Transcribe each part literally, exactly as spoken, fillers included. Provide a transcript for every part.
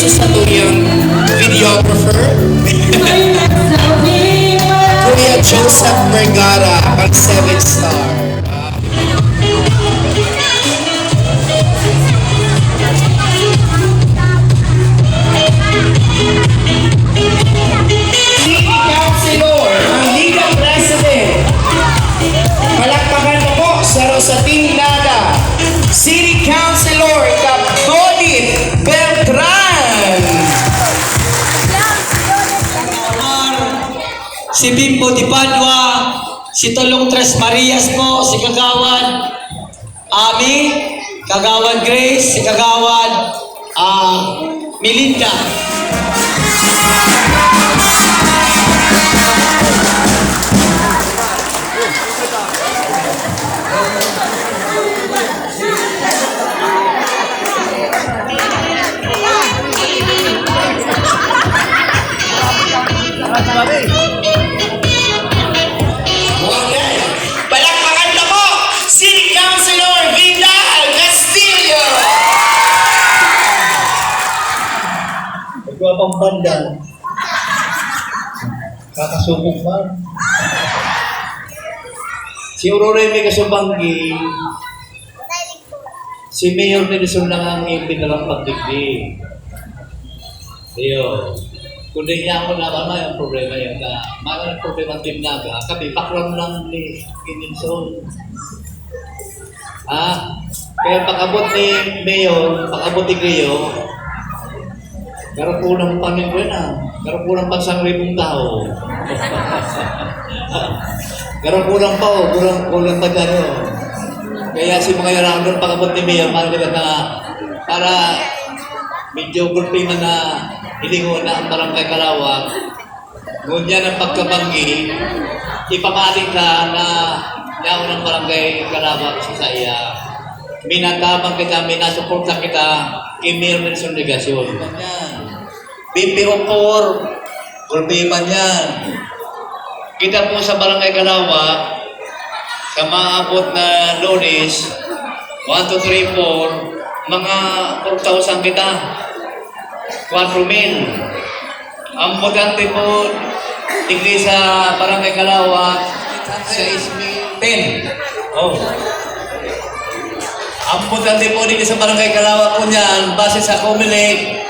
Sa tuyang videographer, Kuya Joseph Vergara, pang seven star. City Councilor, ang Liga President. Palakpakan na po sa Rosatin Naga, City Councilor Kabodit Beltran. Si Bimbo de Padua, si Tolong Tres Marias po, si Kagawad Ami, Kagawad Grace, si Kagawad, ah, Melinda. Okay. Palakpakan na po, City Councilor Vidal Castillo! Ikaw pang bandal. Kakasubok man. Si Aurora may kasubanggi. Si Mayor Nelson lang ang imbitalang pagdigdi. Iyo. Kundi niya ako na ba may ang problema yun na, may ang problema ang Team Naga, kami, background lang ni, ni Nelson. Ha? Kaya pag-abot ni Mayor, pag-abot ni Rio, garo kulang pa ni Gwen, ah. Garo kulang pa sa ribong tao. Garo kulang pa, oh. Kulang, kulang pa dyan, oh. Kaya si mga yarangon, pag-abot ni Mayor, parang kita na, para medyo gulpi man na hilingon na ang Barangay Kalawag. Ngunyan ang pagkabanggi, ipamati ka na yaon ang Barangay Kalawag sa saiya. Minatabang kita, minasuporta kita, kay Mayor Nelson Legacion. Ganyan. B P O four, gulpi man yan. Kita po sa Barangay Kalawag, sa maabot na Lunes, one, two, three, four, mga four thousand kita. Kwatro mil. Ang botante po, digdi sa Barangay Kalawag, sais mil. Ten. Oh. Ang botante po digdi sa Barangay Kalawag po niyan, base sa Comelec,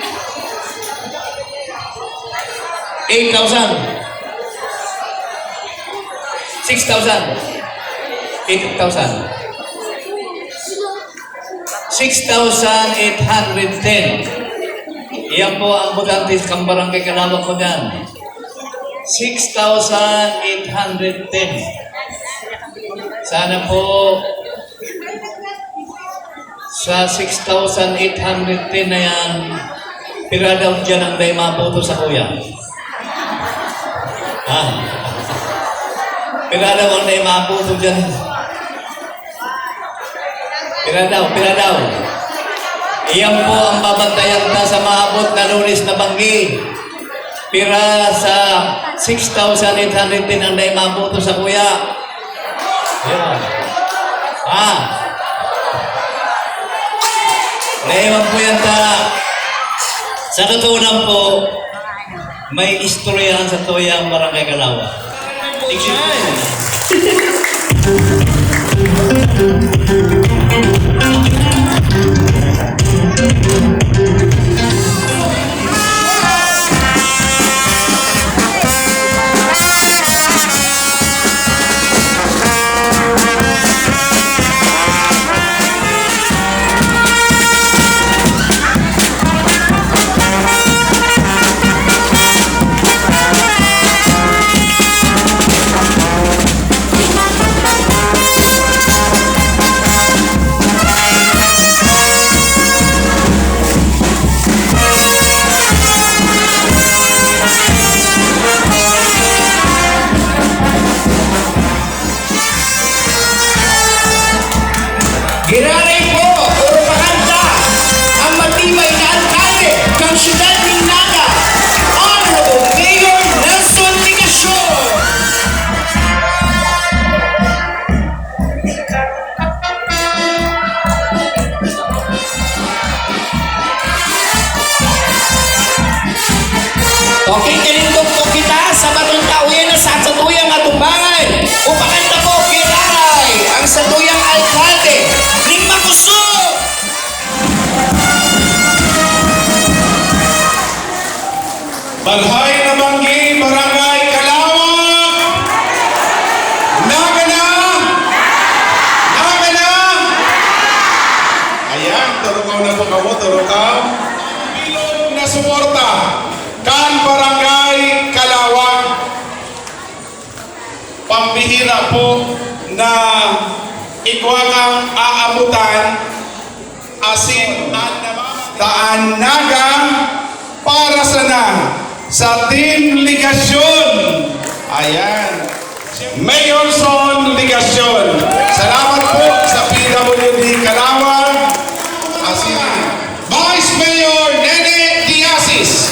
eight thousand. Six thousand. Eight thousand. Six thousand eight hundred ten. Iyan po ang botante kan Barangay Kalawag ko dyan. Six thousand eight hundred ten. Sana po sa six thousand eight hundred ten na yan, pira daw dyan ang dai maboto sa kuya. Ah. Pira daw ang dai maboto dyan. Pira daw, pira daw. Iyan po ang babantayan ta sa maabot na Lunes na banggi. Pira sa six thousand eight hundred ten ang dai maboto sa kuya. Yan. Ha? Naiwan po yan ta. Sa totoo lang po, may istorya ang sa tuya ang Barangay Kalawa. Okay, kalindog po kita sa batong kahuyan na sa satuyang atumbangan. Upakanta po, Kiraray, ang satuyang alkalde ning Makusog. Balhay na Banggi, Barangay Kalawag. Naga na! Naga na! Ayan, turukaw na po kamo, turukaw. Bilog na suporta kan Barangay Kalawag. Pambihira po na igwa kang aabutan, asin an namamagitan naga para sana sa Team Legasyon. Ayan. Mayor Son Legasyon. Salamat po sa P W D Kalawag. Asin Vice Mayor Nene Diasis.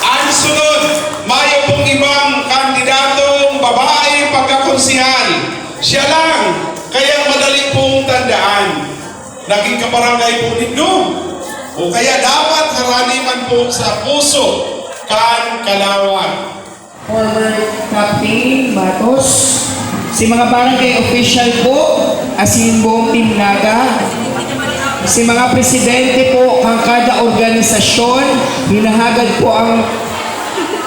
Ang sunod, mayo pong ibang kandidatong babae pagkakonsehal. Siya lang, kaya madali pong tandaan. Naging kabarangay po ninyo. O kaya dapat harani man po sa puso kan Kalawag. Former Captain Matos, si mga barangay official po, asin buong Team Naga, si mga presidente po kan kada organisasyon, hinahagad po ang,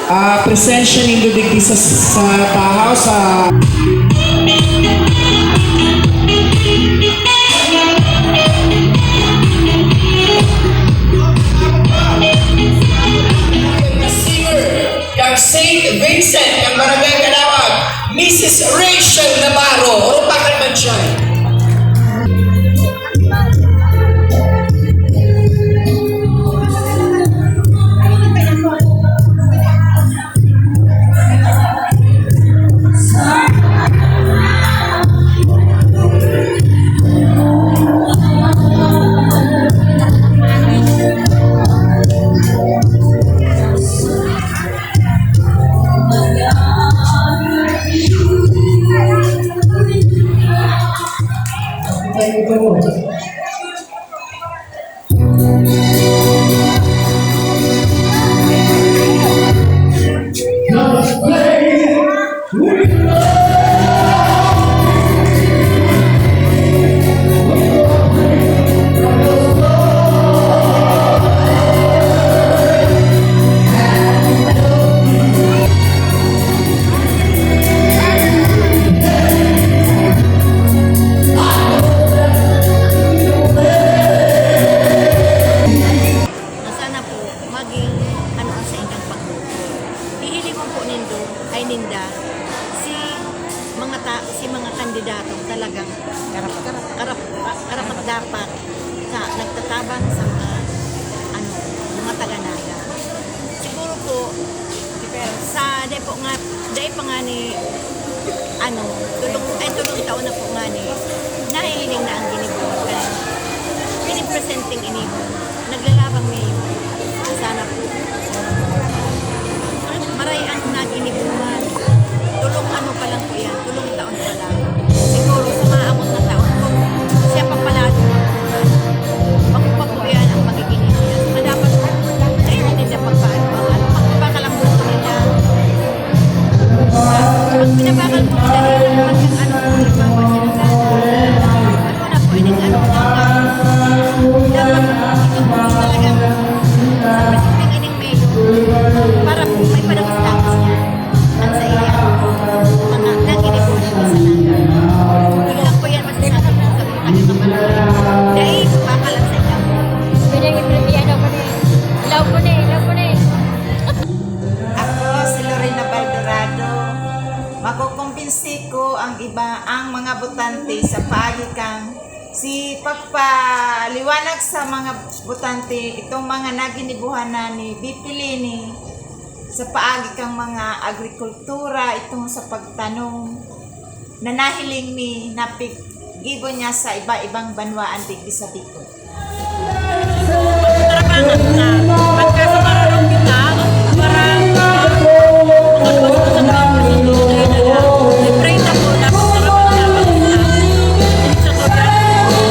ah, presensya nindo digdi sa, sa tahaw, sa Singer. Kang Saint Vincent, kang Barangay Kalawag, Missus Rachel Navarro. Urupakan man siya. Na sana po maging ano ang saindang pagboto. Hihilingon po nindo ay ninda si mga ta-, si mga kandidatong talagang karap-, karap-, karapat-dapat sa nagtatabang sa mga, ano, mga taga-Naga. Siguro po, sa, dai po nga, dai pa nga ni, ano, tulong, ay, tulong taon na po nga ni, nahihiling na ang ginibo. Pinipresenting ini, naglalabang ni, sana po. Maray ang naginibuhan. Tulong ano pa lang po yan, tulong taon pa lang. Siguro sa maabot na taon, kung siya pa pala, magpakuyan ang magiging issue. Kaya dapat, kaya hindi siya pagpaano, pagpapakalambutan nila. Pag pinabakal mo nila, hindi naman yung ano, yung mga sinasabi. Ano na po, hindi ano, dapat, ito po talaga, sa pagiging mayor, para po may panagos-dagos niya. At sa iya, mga naginibuhan ko sa langit. Hindi lang po yan masasabi ng sabi ng kanyang kapatid. Dahil bakal ang sa inyo. Pwede yung ipremyado ko na eh. Ilaw ko na eh, ilaw ko na eh. Ako si Lorena Baldorado. Makukumbinsi ko ang iba, ang mga botante sa paagi kang si pagpaliwanag sa mga botante itong mga naginibuhan na ni Bipilini sa paagi kang mga agrikultura, itong sa pagtanom na nahiling mi, napiggibo niya sa iba-ibang banwaan digdi sa Bicol. Trabaho na, pagka sa mararong kita, para, ah, makatapos na sa pagkakas. Pray na po na magkaroon na kita. Sa pagka,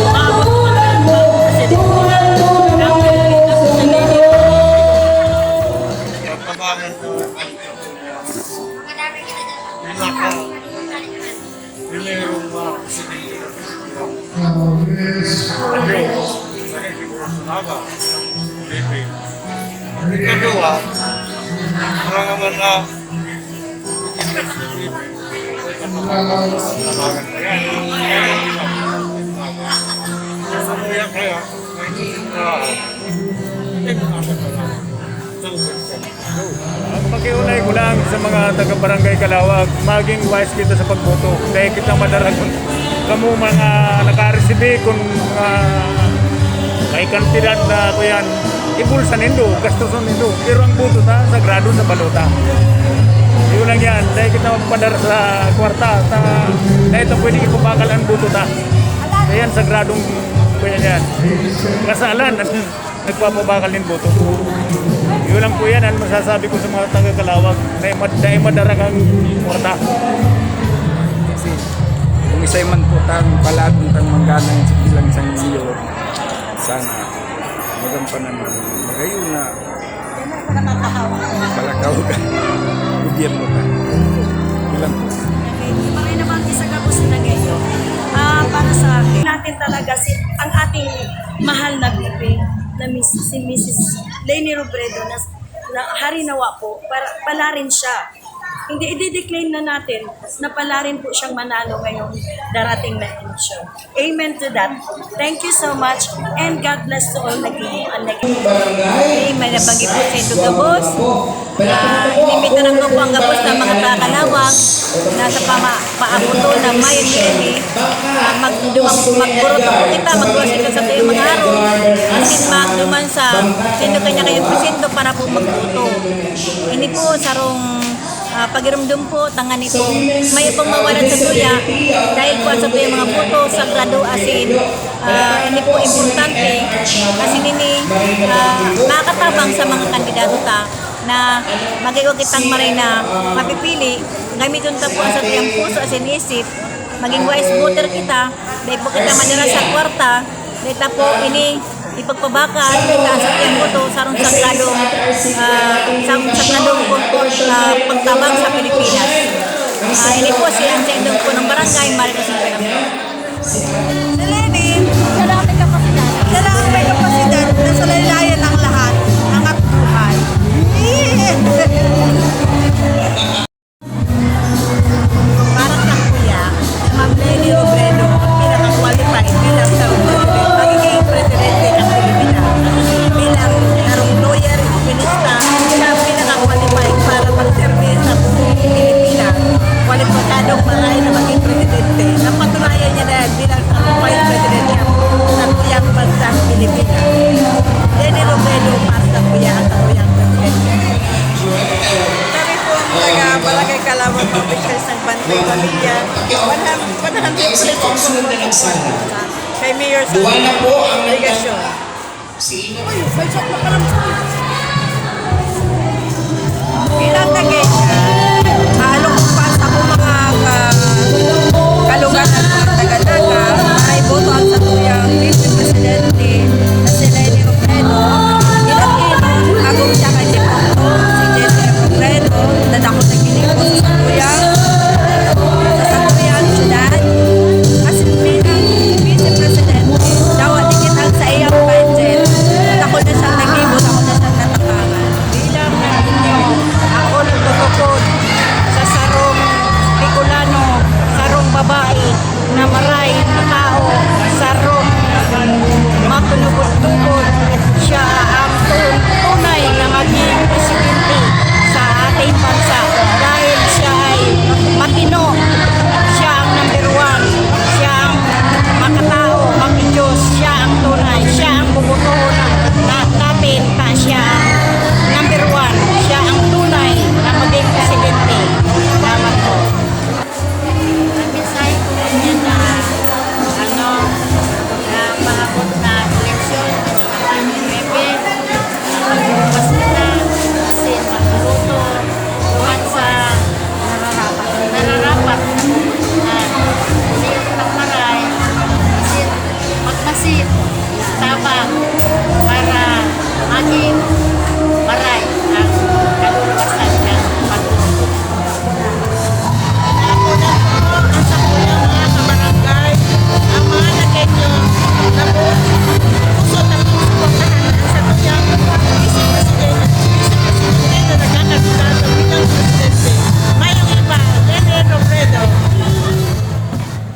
maabot ko na lang po sa Diyos. Ang pagkakita ko sa Diyos. Ikaduha, mga mga Pakiunay ko lang sa mga taga-Barangay Kalawag, maging wise kita sa pagboto. Dahil kita madarag kamo mga nakaresibi kun mga may kantidad na kuyan, ibulsa nindo, gastuson nindo. Pero ang boto ta, sagrado sa balota. Yun lang yan. Dahil kita magpadar sa kwarta, sa, na ito pwede ipabakal ang boto ta. Kaya yan, sagradong kuyan yan. Kasalan. Nagpapabakal nin boto. Yun lang po yan ang masasabi ko sa mga taga-Kalawag na, mad na madarag ang kwarta. Kasi kung isay man po tang palaad ng tang mangganang bilang isang mayor, sana magampanan ng magayon na palakaw ka gobyerno ka. Yun lang po. Maray na bang isa ka po sa nagayo? Ah, para sa akin, natin talaga si ang ating mahal na bibi na Miss, si Missus Leni Robredo na, na hari nawa po, para, pala rin siya. Hindi, i-decline na natin na pala rin po siyang manalo ngayong darating na eleksyon. Amen to that. Thank you so much and God bless to all naging and naging. May nabanggit po sa ito gabos. Uh, inimbitaran ko po ang gabos ng mga taga-Kalawag na sa pama paabuto na may ready, uh, mag, mag, magburoto po kita, magburoto kita sa tuyong mga harong, asin magduman sa sino kanya kayong presento para po magbuto. Ini po sarong uh, pagirumdum po, tangani po, may pong mawalan sa tuya, dahil po sa tuyong mga buto, sagrado asin, uh, ini po importante, asin ini uh, makakatabang sa mga kandidato ta na mag-iwa kitang maray na mapipili, gamiton ta po ang satuyang puso asin isip, maging wise voter kita, dahil po kita madara sa kwarta, dahil ta po ini ipagpabakal kita sa tiyan ko to, sarong sagradong, ah, sarong sagradong pagpag, ah, pagtabang sa Pilipinas. Ah, ini po si Ancendong po ng barangay, Marcos Imperator. Si Leni, siya lang ang may kapasidad. Siya lang ang may kapasidad na sa laylayan ng lahat, angat buhay. Para sa kuya, si Ma'am Leni Robredo ang pinaka-qualified bilang sarong presidente, magiging presidente ng Pilipinas. Bilang sarong lawyer, minista, siya ang pinaka-qualified para magserbi sa buong Pilipinas. Kwalipikadong maray na maging presidente. Napatunayan niya na yan bilang sarong vice president niya sa tuyang bansang Pilipinas. Leni Robredo para sa kuya at sa tuyang presidente. Kami po ang taga Barangay Kalawag, mga officials ng Bantay Pamilya. One hundred, one hundred percent po po kay Mayor sa delegasyon. Bilang Tagueña, alok pa sa akong mga ka, kaluganan, mga taga-Naga, may boto ang sa tuyang Vice Presidente na si Leni Robredo. Ilang inon, agom siya kay Diputado si Jesse Robredo, na dako na ginibo sa satuyang, sa satuyang syudad. Kasi bilang Vice Presidente, dawa dikit ang sa iyang budget. Dako na siyang nagibo, dako na siyang natabangan. Bilang Tagueño, ako nagboto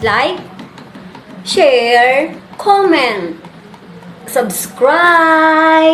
Like, share, comment, subscribe.